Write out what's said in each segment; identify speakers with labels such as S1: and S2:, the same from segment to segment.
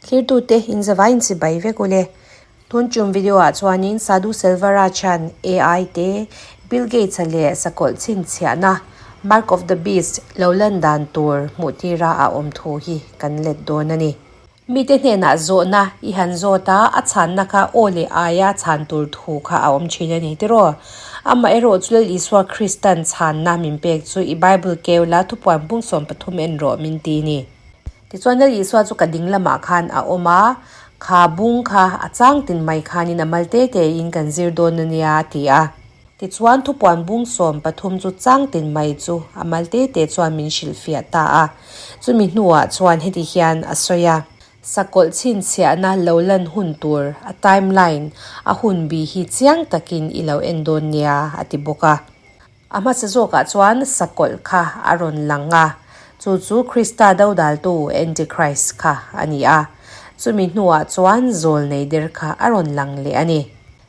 S1: Thlirtute in zavai in chibai vek ule. Tun tum video ah chuanin Sadhu Selvaraj-a'n AI te, Bill Gates-a leh sakawlh chhinchhiahna, Mark of the Beast, lo lan dan tur hmuh tira a awm thu hi kan let dawn a ni. Mite hnenah zawhna i han zawt a, a chhanna kha aw leh aia chhan tur thu kha a awm thin a ni tiraw? Amaherawh chu Lal Isua Kristan chhanna min pek chu i Bible keu la thupuan bung 13 en rawh min ti ni. Tichuan Lal Isua chu ka ding lamah khan a awm a, kha bung kha a chang tin mai khanin a mal te tein kan zir dawn a nia a ti a. Tichuan thupuan bung 13 chu chang tin mai chu a mal te te chuan min hrilhfiah ta a. Chumi hnuah chuan heti hian a sawi a, Sakawlh chhinchhiahna lo lan hun tur a timeline a hun bi hi chiang takin i lo en dawn nia a ti bawk a. A hmasa zawkah chuan sakawlh kha a rawn lang a, chu chu Krista dodaltu, Antichrist, kha a ni a. Chumi hnuah chuan zawlnei der kha a rawn lang leh a ni.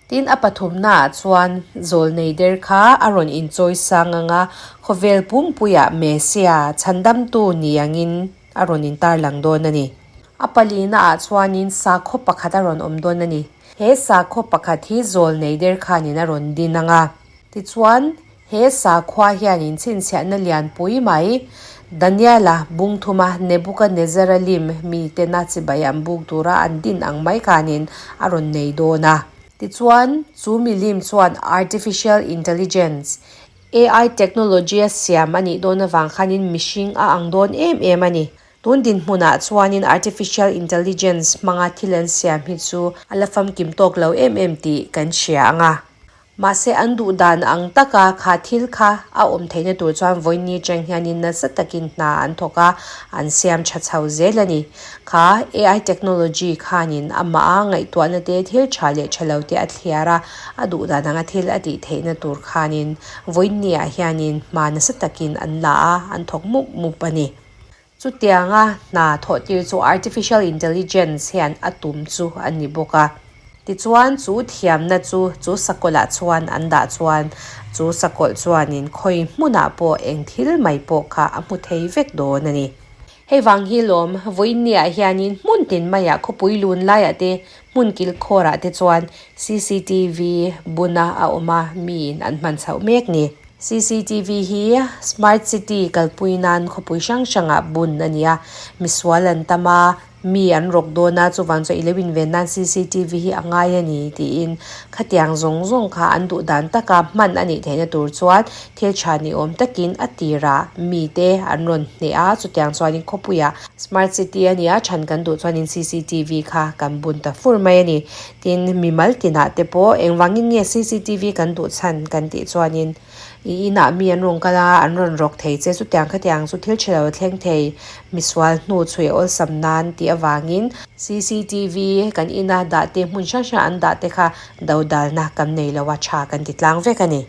S1: Tin, a pathumnaah chuan zawlnei der kha a rawn inchawi sang ang a, khawvel pumpuiah Messiah, chhandamtu ni angin a rawn intarlang dawn a ni. A palinaah chuanin sakhaw pakhat a rawn awm dawn a ni. He sakhaw pakhat hi zawlnei der khanin a rawn din ang a. Tichuan, he sakhua hian inchhinchhiahna lianpui mai, Daniela bung thuma Nebuchadnezzar-a lim mitena chibai an buk tura an din ang mai khanin a rawn nei dawn a. Tichuan, chu milim chuan Artificial Intelligence, AI, technology-a siam a nih dawn avang khanin mihring a ang dawn em em a ni. Tun dinhmunah chuanin Artificial Intelligence hmanga thil an siam hi chu a la famkim tawk lo em em tih kan hria ang a. Mahse an duh dan ang taka kha thil kha a awm theihna tur chuan vawiin chang hianin nasa takin hna an thawk a, an siam tha chho zel a ni. Kha AI technology khanin amah a ngaihtuahna te thil tha leh tha lo te a thliar a, a duh dan anga thil a tih theihna tur khanin vawiin niah hianin hma nasa takin an la a, an thawk mup mup a ni. Chutianga hna thawhtir chu Artificial Intelligence hian a tum chu a ni bawk a. Tichuan chu thiamna chu chu sakawlh ah chuan an dah chuan chu sakawlh chuanin khawi hmunah pawh eng thil mai pawh kha a hmu thei vek dawn a ni. Hei vang hi lawm, vawiinniah hianin hmun tin maiah khawpui lun laiah te hmun kilkhawrah te chuan cctv buna a awm a, miin an hman chhoh mek ni. Cctv hi Smart City kalpui nan khawpui hrang hrangah bun a ni a, misual an tam a, mi an rawk dawn a, chuvang chuan i lo inven nan cctv hi a ngai a ni tiin khatiang zawng zawng kha an duh dan taka hman a nih theihna tur chuan thil tha ni awm takin a tirah mite an rawn hneh a, chutiang chuanin khawpuiah Smart City a nia, chhan kan duh chuanin cctv kha kan bun ta fur mai a ni. Tin, mimal tinah te pawh engvangin nge cctv kan duh chhan kan tih chuanin i inah mi an rawn kal a, an rawn rawk thei che, chutiang khatiang chu thil tha lo a thleng thei, misual hnu chhuih awlsam nan tih avangin cctv kan ina dah te hmun hrang hrang an dah te kha dodalna kan nei lo a, tha kan ti tlang vek a ni.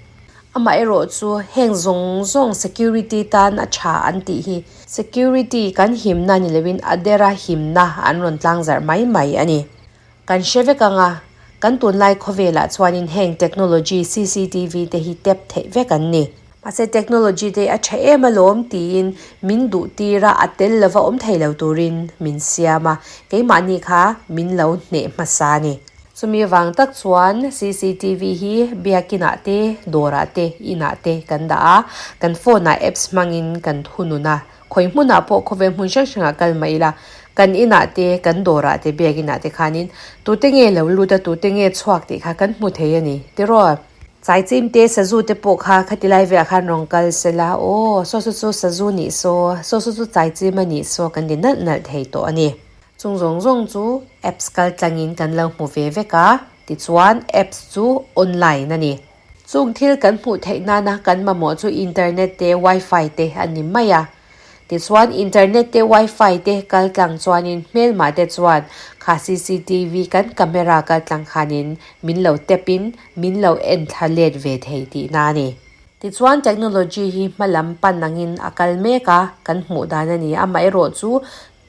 S1: Amaherawh chu heng zawng zawng security tan a tha an tih hi security kan himna ni loin a dera himna an rawn tlang zarh mai mai a ni. Kan hre vek ang a, kan tunlai khawvelah chuanin heng technology cctv te hi tap theih vek an ni. Mahse technology te hi a tha em alawm tiin min duh tir a, a tel lova awm thei lo turin min siam a, keimahni kha min lo hneh hmasa a ni. Chumi avang tak chuan cctv hi biakinah te, dawrah te, inah te kan dah a, kan phone-ah apps hmangin kan thunun a, khawi hmunah pawh khawvel hmun hrang hrangah kal mai ila, kan inah te, kan dawrah te, biakinah te khanin tute nge lo lut a, tute nge chhuak tih kha kan hmu thei a ni tiraw? Chaichim te, sazu te pawh kha khati lai velah khan rawn kal sela, aw saw saw chu sazu nih saw, saw saw chu chaichim a nih saw kan ti nalh nalh thei tawh a ni. Chung zawng zawng chu apps kal tlangin kan lo hmu ve vek a, tichuan apps chu online a ni. Chung thil kan hmuh theih nana kan mamawh chu internet te wifi te a ni mai a. Tichuan internet te wifi te kal tlang chuanin hmelmah te chuan kha cctv kan camera kal tlang khanin min lo tap in min lo en thla let ve thei tihna a ni. Tichuan technology hi hma lam pan angin a kal mek a, kan hmuh dan a ni. Amaherawh chu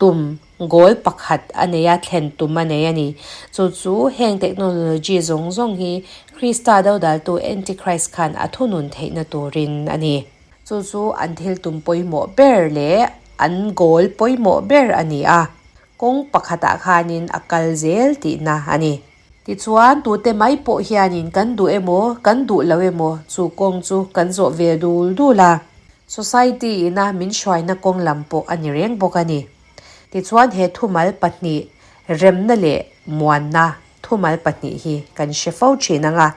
S1: Tum, goal pakhat a nei a, thlen tum a nei a ni. Chu chu heng technology zawng zawng hi Krista dodaltu Antichrist khan a thunun theihna turin a ni. Chu chu an thil tum pawimawh ber leh an goal pawimawh ber a ni a. Kawng pakhatah khanin a kal zel tihna a ni. Tichuan, tute mai pawh hianin kan duh emaw, kan duh lo emaw chu kawng chu kan zawh ve dul dul a. Society ina min hruaina kawng lam pawh a ni reng bawk a ni. Tichuan he thumal pahnih, remna leh muanna thumal pahnih hi kan hre fo thin ang a.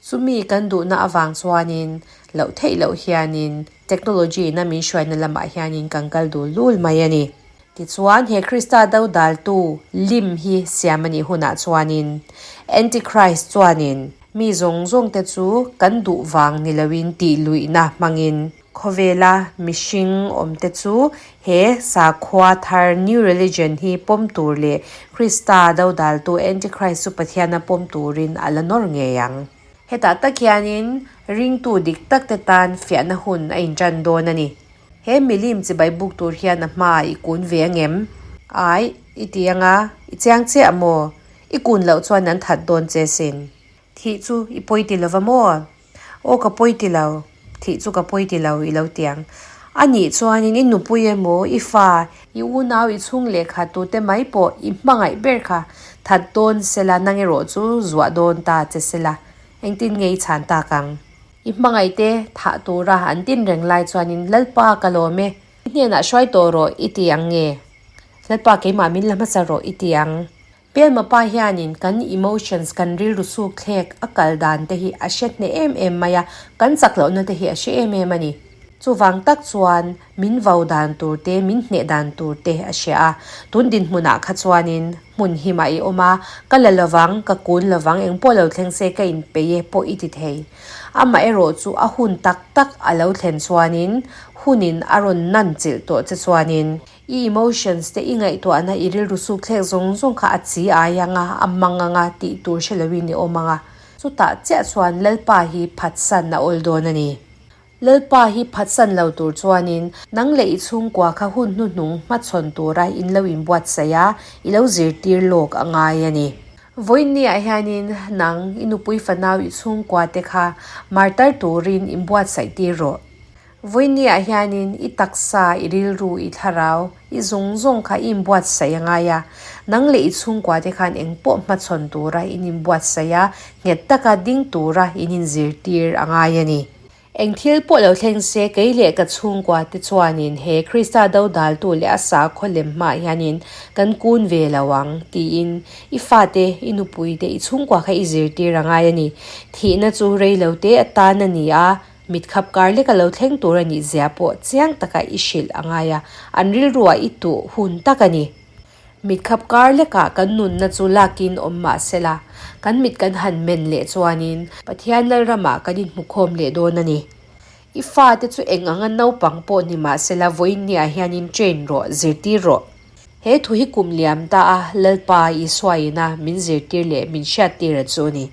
S1: Chumi kan duhna avang chuanin loh theih loh hianin technology ina min hruaina lamah hianin kan kal dul dul mai a ni. Tichuan he Krista dodaltu lim hi siam a nih hunah chuanin Antichrist chuanin mi zawng zawngte chu kan duh vang ni loin tih luihna hmangin Khawvela mihring awmte chu he sakhua thar, new religion, hi pawm tur leh Krista dodaltu Antichrist chu Pathiana pawm turin a la nawr ngei ang. Hetah tak hianin ringtu dik takte tan fiahna hun a inṭan dawn a ni. He milim chibai buk tur hian a hmaah i kun ve angem? Aih, i ti anga, i chiang chiah maw? I kun loh chuan an that dawn che sin. Thih chu i pawi ti lova maw? Aw ka pawi ti lo, thih chu ka pawi ti lo i lo ti ang. A nih chuanin i nupui emaw, i fa, i unau, i chhung lehkha tute mai pawh i hmangaih ber kha that dawn sela nang erawh chu zuah dawn ta che sela engtin nge i chhan tak ang? I hmangaihte thah tura an tin reng lai chuanin Lalpa ka lawm e, i hnenah hruai tawh rawh i ti ang nge? Lalpa keimah min la hmasa rawh i ti ang. Pelma pa hianin kan emotions, kan rilru suk thlek a kal dan te hi a hre hneh em em mai a, kan chak lohna te hi a hre em em a ni. Chuvang tak chuan min vau dan tur te, min hneh dan tur te a hria a. Tun dinhmunah kha chuanin hmun himah i awm a, ka la lovang, ka kun lovang, engpawh lo thleng se ka inpeih e pawh i ti thei. Amaherawh chu a hun tak tak a lo thlen chuanin hunin a rawn nan chilh tawh che chuanin, I emotions te, i ngaihtuahna, i rilru sukthlek zawng zawng kha a chi ai ang a, a mang ang a, tih tur hre loin i awm ang a. Chutah chiah chuan Lalpa hi phatsan a awl dawn a ni. Lalpa hi phatsan lo tur chuanin nang leh i chhungkua kha hun hnuhnung hmachhawn tura in lo inbuatsaih a, i lo zirtir lawk a ngai a ni. Vawiinniah hianin nang, i nupui fanau, i chhungkua te kha martar turin inbuatsaih tir rawh. Vawinia hianin i taksa, i rilru, i thlarau, i zawng zawng kha i inbuatsaih a ngai a. Nang leh i chhungkua te khan engpawh hmachhawn tura in inbuatsaih a, nghet taka ding tura in inzirtir a ngai a ni. Eng thil pawh lo thleng se, kei leh ka chhungkua te chuanin he Krista dodaltu leh a sakhaw lem hmaah hianin kan kun ve lo ang, tiin i fate, i nupuite, i chhungkua kha i zirtir a ngai a ni. Thihna chu reilote atan a ni a. Mit khap kar lek a lo thleng tur a nih zia pawh chiang taka i hrilh a ngai a, an rilruah i tuh hun tak a ni. Mit khap kar lekah kan nunna chu lakin awm mah sela, kan mit kan han men leh chuanin Pathian Lalramah kan inhmukhawm leh dawn a ni. I fate chu eng anga naupang pawh ni mah sela vawiinniah hianin train rawh, zirtir rawh. He thu hi kum liam ta a Lalpa Isua ina min zirtir leh min hriattir a chu a ni.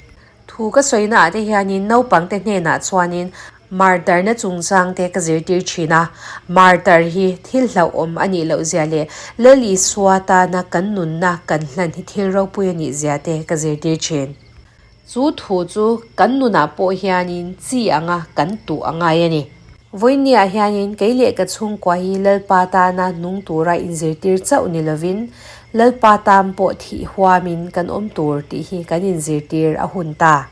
S1: Thu ka sawina ah te hianin naupangte hnenah chuanin martarna chungchang te ka zirtir thin a, martar hi thil hlauhawm a nih loh zia leh Lal Isua tana kan nunna kan hlan hi thil ropui a nih zia te ka zirtir thin. Chu thu chu kan nunah pawh hianin chi anga kan tuh a ngai a ni. Vawiinniah hianin kei leh ka chhungkua hi Lalpa tana nung tura inzirtir chauh ni lovin Lalpa tan pawh thih huamin kan awm tur tih hi kan inzirtir a hun ta.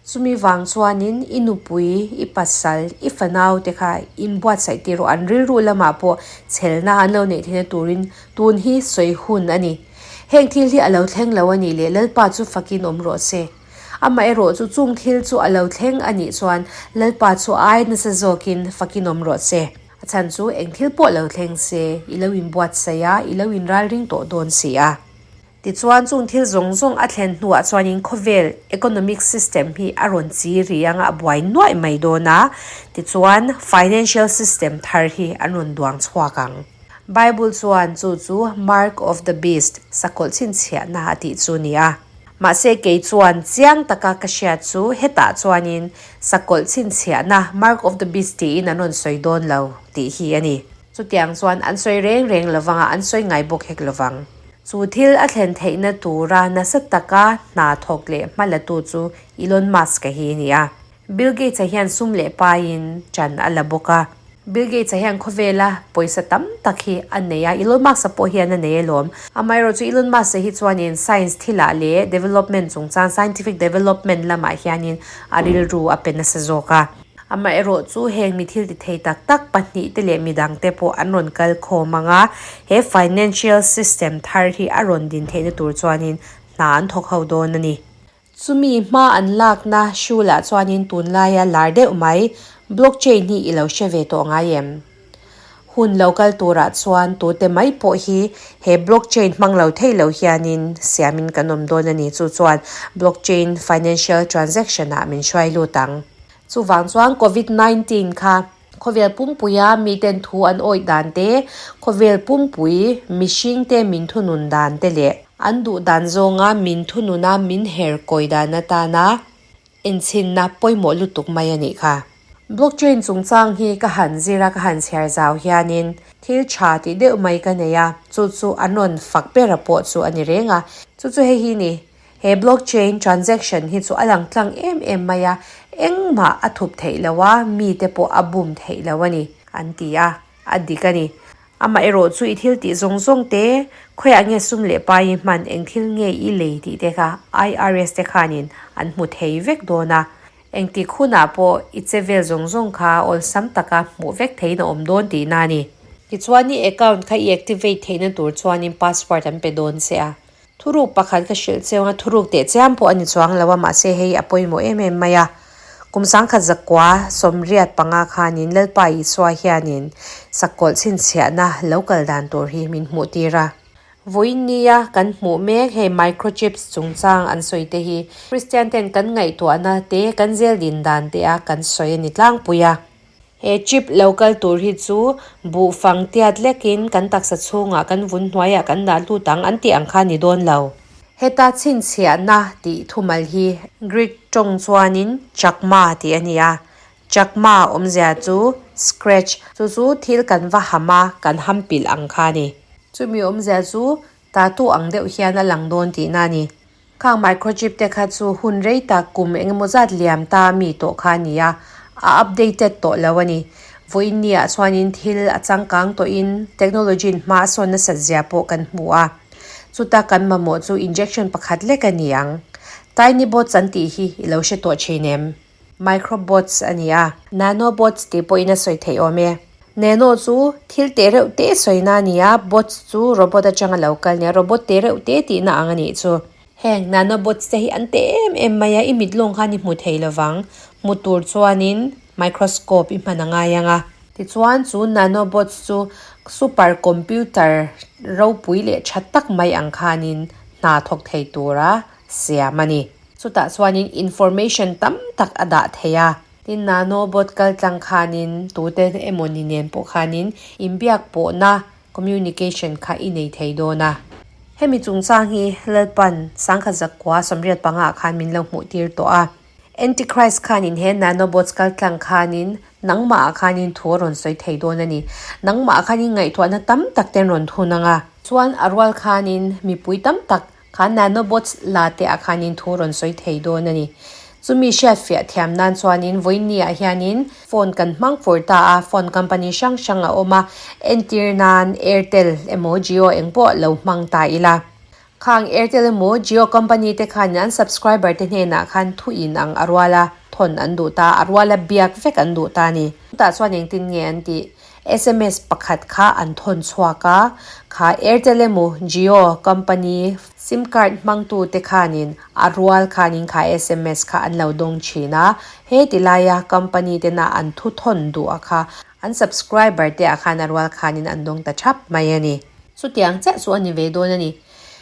S1: Chumi vang chuanin i nupui, i pasal, i fanau te kha inbuatsaih tir rawh, an rilru lamah pawh chhelna an lo neih theihna turin tun hi sawi hun a ni. Heng thil hi a lo thleng lo a nih leh Lalpa chu fakin awm rawh se. Amaherawh chu chung thil chu a lo thleng a nih chuan Lalpa chu ai nasa zawkin fakin awm rawh se. A chhan chu eng thil pawh lo thleng se, i lo inbuatsaih a, i lo inralring tawh dawn si a. Tichuan chung thil zawng zawng a thlen hnuah chuanin khawvel economic system hi a rawn chi ri anga a buai nuaih mai dawn a, tichuan financial system thar hi an rawn duang chhuak ang. Bible chuan chu chu mark of the beast, sakawlh chhinchhiahna a tih chu ni a. Mahse kei chuan chiang taka ka hriat chu hetah chuanin sakawlh chhinchhiahna mark of the beast tiin an rawn sawi dawn lo tih hi a ni. Chutiang chuan an sawi reng reng lovang a, an sawi ngai bawk hek lovang. Chu thil a thlen theihna tura nasa taka hna thawk leh hma latu chu Elon Musk-a hi a ni a. Bill Gates-a hian sum leh paiin chan a la bawk a. Bill Gates-a hian khawvela pawisa tam tak hi a nei a, Elon Musk-a pawh hian a nei alawm. Amaherawhchu Elon Musk-a hi chuanin science thilah leh development chungchang, scientific development lamah hianin a rilru a pe nasa zawk a. Amaherawhchu heng mi thil ti thei tak tak pahnihte leh midangte pawh an rawn kal khawm ang a, he financial system thar hi a rawn din theihna tur chuanin hna an thawk ho dawn a ni. Chumi hma an lakna hrulah chuanin tunlaia lar deuh mai blockchain hi i lo hre ve tawh ngai em? Hun lo kal turah chuan tute mai pawh hi he blockchain hmang lo thei lo hianin siamin kan awm dawn a ni. Chu chuan blockchain financial transaction ah min hruai lut ang. Chuvang chuan Covid 19 kha khawvel pumpuia miten thu an awih dan te, khawvel pumpui mihringte min thunun dan te leh an duh dan zawnga min thununa min her kawi dan atana Enchhinna pawimawh lutuk mai a nih kha. Blockchain chungchang hi ka han zir a, ka han chhiar zau hianin thil tha tih deuh mai ka nei a, chu chu an rawn fak bera pawh chu a ni reng a. Chu chu hei hi ni, he blockchain transaction hi chu a lang tlang em em mai a, engmah a thup theih lo a, mite pawh a bum theih lo a ni, an ti a, a dik a ni. Amaherawh chu i thil tih zawng zawng te, khawiah nge sum leh pai i hman, eng thil nge i lei tih te kha IRS te khanin an hmu thei vek dawn a. Engtik hunah pawh i che vel zawng zawng kha awlsam taka hmuh vek theiin a awm dawn tihna a ni. Tichuan i account kha i activate theihna tur chuanin password an pe dawn che a. Thuruk pakhat ka hrilh cheu anga thuruk teh chiam pawh a ni chuang lo a, mahse hei a pawimawh em em mai a. Kum sangkhat zakua 85 khanin Lalpa Isua hianin sakawlh chhinchhiahna lo kal dan tur hi min hmuh tir a. Vawiin nia kan hmuh mek hei microchips chungchang an sawi te hi Kristian ten kan ngaihtuahna te kan zel din dan te a kan sawi a ni tlangpui a. He chip lo kal tur hi chu buh fang tiat lekin kan taksa chhungah kan vun hnuaiah kan dah lut ang an tih ang kha ni dawn lo. Heta chhinchhiahna tih thumal hi Greek tawng chuanin chakma tih a ni a, chakma awmzia chu scratch, chu chu thil kan va ham a, kan ham pilh ang kha a ni. Chumi awmzia chu tatu ang deuh hian a lang dawn tihna a ni. Khang microchip te kha chu hun rei tak kum engemaw zat liam ta mi tawh kha a ni a, a updated tawh lo a ni. Vawiin niah chuanin thil a changkang tawhin technology in hma a sawn nasat zia pawh kan hmu a. Chuta kan mamawh chu injection pakhat lek a ni ang. Tiny bots an tih hi i lo hre tawh thin em? Microbots a ni a, nanobots tih pawhin a sawi theih awm e. Nano chu thil teh reuh te sawina a ni a, bots chu robot atanga lo kal nia, robot teh reuh te tihna ang a nih chu. Heng nanobots te hi an teh em em mai a, i mit lawng khan i hmu thei lovang. Hmu tur chuanin microscope i hman a ngai ang a. Tichuan chu nanobots chu super computer ropui leh tha tak mai ang khanin hna thawk thei tura siam a ni. Chutah chuanin information tam tak a dah thei a. Tin, nanobot kal tlang khanin tute emaw ni nen pawh khanin inbiak pawhna, communication, kha i nei thei dawn a. Hemi chungchang hi Lalpan sangkhat zakua 85 ah khan min lo hmuh tir tawh a. Antichrist khanin he nanobots kal tlang khanin nangmah ah khanin thu a rawn sawi thei dawn a ni. Nangmah ah khanin ngaihtuahna tam tak ten rawn thun ang a. Chuan a rual khanin mipui tam tak Kha nanobots la te ah khanin thu rawn sawi thei dawn a ni. Chumi hriatfiah thiam nan chuanin vawiinni ah hianin phone kan hmang fur ta a, phone company hrang hrang a awm a, entir nan Airtel emaw Jio eng pawh lo hmang ta ila. Khang Airtel emaw Jio company te khanin an subscriber te hnenah khan thu in ang a rual a, thawn an duh ta, a rual a biak vek an duh ta a ni. Chutah chuan engtin nge an tih? Sms pakhat kha an thawn chhuak a, kha Airtel emaw Jio company sim card hmangtute khanin a rual khanin kha sms kha an lo dawng thin a, he ti laia company tena an thu thawn duh a kha an subscriber te ah khan a rual khanin an dawng ta thap mai a ni. Chutiang chiah chu a ni ve dawn a ni.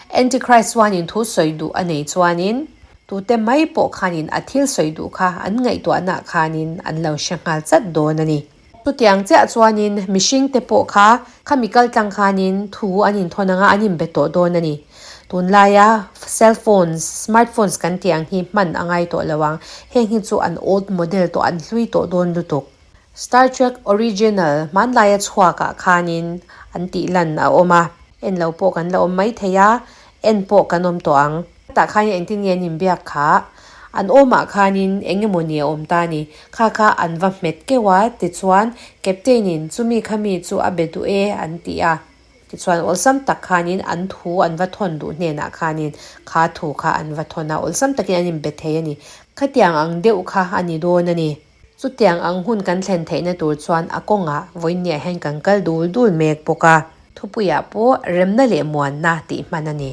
S1: Antichrist chuanin thu sawi duh a nei chuanin tute mai pawh khanin a thil sawi duh kha an ngaihtuahnaah khanin an lo hre nghal chat dawn a ni. Chutiang chiah chuanin mihringte pawh kha khami kal tlang khanin thu an inthawn anga an inbe tawh dawn a ni. Tunlaia cell phones, smart phones kan tih ang hi hman a ngai tawh lo ang. Heng hi chu an old model tawh, an hlui tawh dawn lutuk. Star Trek original hmanlaia chhuakah khanin an tih lan a awm a, en lo pawh kan la awm mai thei a, en pawh kan awm tawh ang. Tah khan engtin nge an inbiak kha? An awmah khanin eng emawni a awm ta a ni. Kha kha an va hmet keuh a, tichuan Captain in chumi khami chu a be duh e an ti a. Tichuan awlsam tak khanin an thu an va thawn duh hnenah khanin kha thu kha an va thawn a, awlsam takin an inbe thei a ni. Khatiang ang deuh kha a ni dawn a ni. Chutiang ang hun kan thlen theihna tur chuan a kawngah vawiinniah hian kan kal dul dul mek bawk a. Thupuiah pawh remna leh muanna tih hman a ni.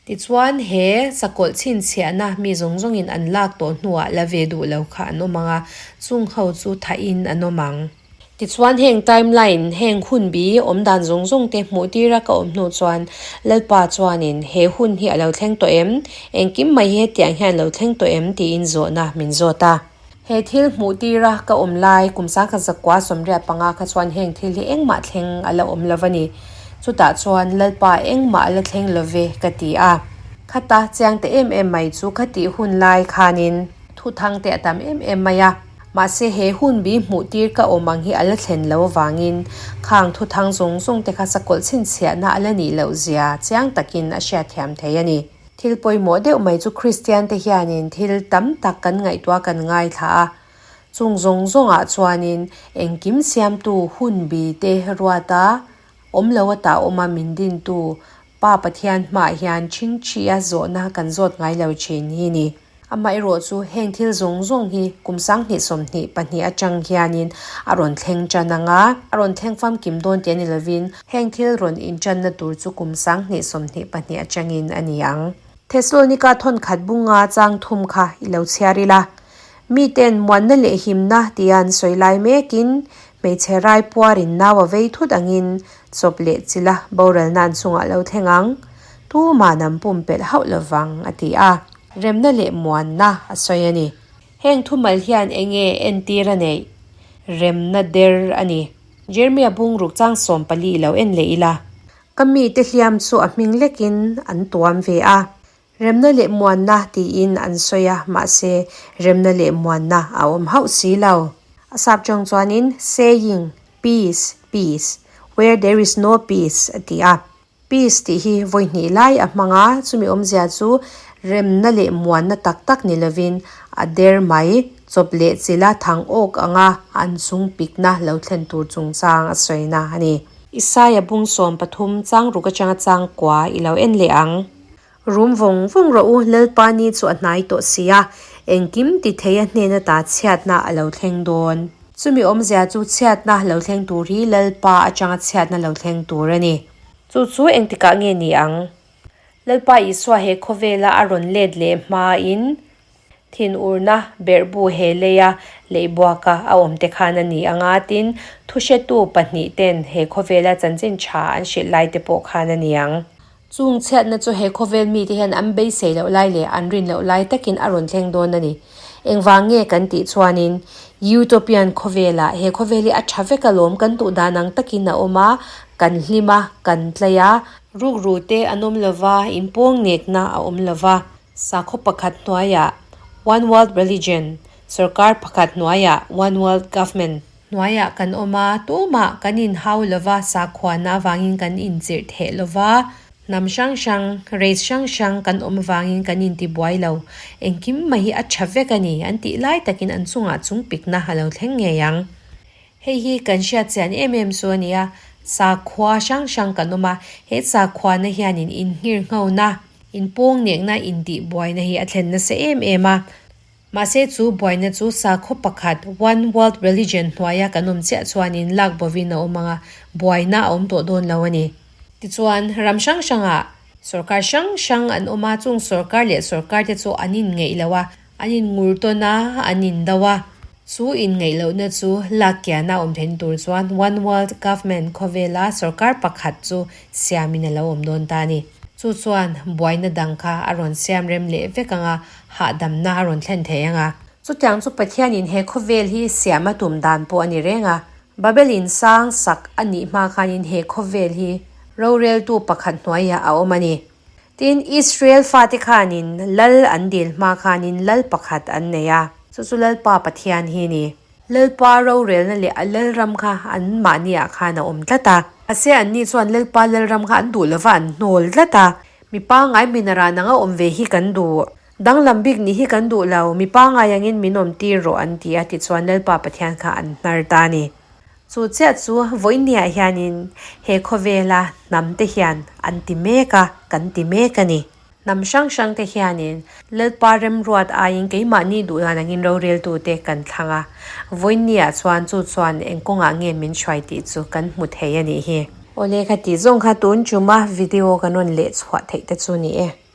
S1: Tichuan he sakawlh chhinchhiahna mi zawng zawngin an lak tawh hnuah la ve duh lo kha an awm ang a, chung ho chu thahin an awm ang. Tichuan heng timeline, heng hun bi awm dan zawng zawng te hmuh tira ka awm hnu chuan Lalpa chuanin he hun hi a lo thleng tawh em? Engkim mai hi hetiang hian lo thleng tawh em? tiin zawhna min zawt a. He thil hmuh tira ka awm lai kum sangkhat zakua 85 kha chuan heng thil hi engmah thleng a la awm lo a ni. Chutah chuan Lalpa engmah a la thleng lo ve ka ti a. Khata chiang ta em em mai chu ka tih hun lai khanin thuthang te a tam em em mai a. Mahse he hun bi hmuh tir ka awm ang hi a la thlen lo avangin khang thuthang zawng zawng te kha sakawlh chhinchhiahna a la nih loh zia chiang takin a hriatthiam thei a ni. Thil pawimawh deuh mai chu Kristian te hianin thil tam tak kan ngaihtuah kan ngaithla a, chung zawng zawngah chuanin engkim siamtu hun bi te ruata awm lo ata awma min dintu Pa Pathian hmaah hian chhingchhia zawhna kan zawt ngai lo thin hi ni. Amaherawh chu heng thil zawng zawng hi kum 2022 atang hianin a rawn thleng tan ang a, a rawn thleng famkim dawn tih a ni lovin heng thil rawn intanna tur chu kum 2022 atangin a ni ang. Thesalonika thawnkhat bunga chang thum kha i lo chhiar ila. Miten muanna leh himna tia an sawi lai mekin hmeichhe rai puarin nau a vei thut angin chawp leh chila boralna an chungah lo thleng ang. Tuman an pumpelh hauh lovang, a ti a. Remna leh muanna a sawi a ni. Heng thumal hian eng nge entir a neih? Remna der a ni. Jeremia bungruk chang 14 lo en leh ila. Ka mite hliam chu a hming lekin an tuam ve a. Remna leh muanna tiin an sawi a, mahse remna leh muanna a awm hauh si lo. A sap chawng chuanin saying, peace, peace, where there is no peace a ti a. Peace tih hi vawi hnih lai a hmang a, chumi awmzia chu remna leh muanna tak tak ni lovin a der mai, chawp leh chila thang awk anga an chung pikna lo thlen tur chungchang a sawina a ni. Isaia bung 13 chang ruk atanga chang kua i lo en leh ang. Rum vawng vawng rawh u, Lalpa ni chu a hnai tawh si a, engkim ti thei a hnena ta chhiatna a lo thleng dawn. Chumi awmzia chu chhiatna lo thleng tur hi Lalpa atanga chhiatna lo thleng tur a ni. Chu chu engtikah nge ni ang? Lalpa Isua he khawvela a rawn let leh hmain Thinurna berhbu he leia leihbuaka a awm te khan a ni ang a, tin, thuhretu pahnihten he khawvela chanchin tha an hrilh lai te pawh khan a ni ang. Chung chhiatna chu he khawvel mite hian an beisei loh lai leh an rin loh lai takin a rawn thleng dawn a ni. Engvang nge kan tih chuanin Utopian khawvelah he khawvel hi a tha vek alawm kan duh dan ang takin a awm a, kan hlim a, kan tlai a, rukru te an awm lova, inpawng nekna a awm lova. Sakhaw pakhat hnuaiah One World Religion, sorkar pakhat hnuaiah One World Government hnuaiah kan awm a, tumah kan inhau lova, sakhuana avangin kan inchirh theh lova, hnam hrang hrang, race hrang hrang kan awm avangin kan intibuai lo. Engkim mai hi a tha vek a ni, an tih lai takin an chungah chungpikna a lo thleng ngei ang. Hei hi kan hriat chian em em chu a ni a, sakhua hrang hrang kan awm a, he sakhuana hianin inngirngho-na, inpawngnekna, intihbuaina hi a thlen nasa em em a. Mahse chu buaina chu sakhaw pakhat, one world religion, hnuaia kan awm chiah chuanin lak bovin a awm ang a, buaina a awm tawh dawn lo a ni. Tichuan, ram hrang hrangah sorkar hrang hrang an awm a, chung sorkar leh sorkar te chu an inngeih lo a, An inngur tawn a, an indo a. Chu inngeih lohna chu lak kiana awm theihna tur chuan One World Government khawvela sorkar pakhat chu siamin a lo awm dawn ta a ni. Chu chuan buaina dang kha a rawn siam rem leh vek ang a, hahdamna a rawn thlen thei ang a. Chutiang chu Pathianin he khawvel hi siam a tum dan pawh a ni reng a. Babel in sang sak a nih hma khanin he khawvel hi roreltu pakhat hnuaiah a awm a ni. Tin, Israel fate khanin lal an dil hma khanin lal pakhat an nei a, chu chu Lalpa Pathian hi ni. Lalpa rorelna leh a lalram kha an mahniah khan a awm tlat a. Mahse, anni chuan Lalpa lalram kha an duh lova an hnawl tlat a. Mi pangngai minara nanga awm ve hi kan duh. Danglam bik nih hi kan duh lo, mi pangai angin min awm tir rawh an ti a tichuan Lalpa Pathian kha an hnar ta a ni. Chu chiah chu vawinia hianin he khawvela hnam te hian an ti mek a, kan ti mek a ni. Hnam hrang hrang te hianin Lalpa remruat aiin keimahni duh dan angin roreltute kan thlang a, vawinia chuan chu chuan eng kawngah nge min hruai tih chu kan hmu thei a nih hi. Awle kha tih zawng kha tun chuma video kan rawn leh chhuah theih te chu ni e.